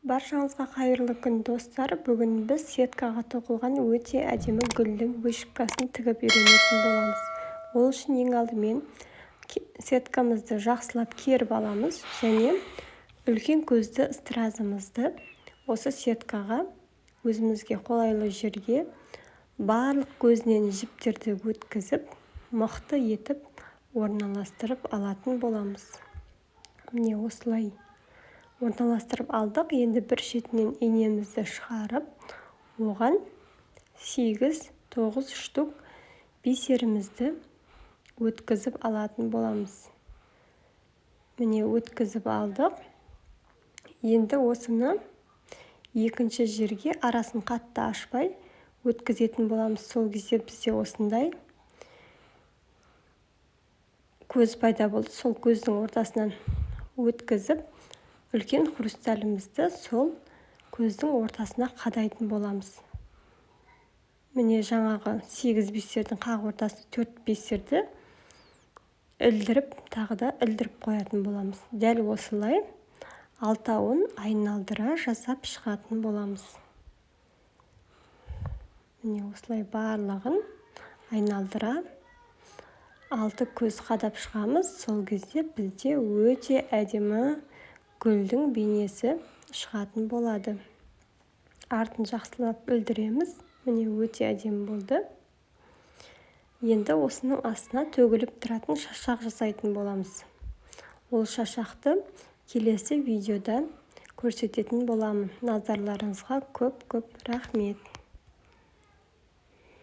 Баршаңызға қайырлы күн, достар! Бүгін біз сеткаға тоқылған өте әдемі гүлдің вышивкасын тігіп үйренетін боламыз. Ол үшін ең алдымен сеткамызды жақсылап керіп аламыз және үлкен көзді стразымызды осы сеткаға өзімізге қолайлы жерге барлық көзінен жіптерді өткізіп, мықты етіп орналастырып алатын боламыз. Міне, осылай орналастырып алдық. Енді бір шетінен инемізді шығарып, оған 8-9 штук бисерімізді өткізіп алатын боламыз. Міне, өткізіп алдық. Енді осыны екінші жерге арасын қатты ашпай өткізетін боламыз. Сол кезде бізде осындай көз пайда болды. Сол көздің ортасынан өткізіп, үлкен хрусталімізді сол көздің ортасына қадайтын боламыз. Міне, жаңағы 8 бисердің қақ ортасына 4 бисерді ілдіріп, тағы да ілдіріп қоятын боламыз. Дәл осылай алтауын айналдыра жасап шығатын боламыз. Міне, осылай барлығын айналдыра алты көз қадап шығамыз. Сол кезде бізде өте әдемі гүлдің бейнесі шығатын болады. Артын жақсылап ілдіреміз. Міне, өте әдемі болды. Енді осының астына төгіліп тұратын шашақ жасайтын боламыз. Ол шашақты келесі видеода көрсететін боламын. Назарларыңызға көп көп рахмет!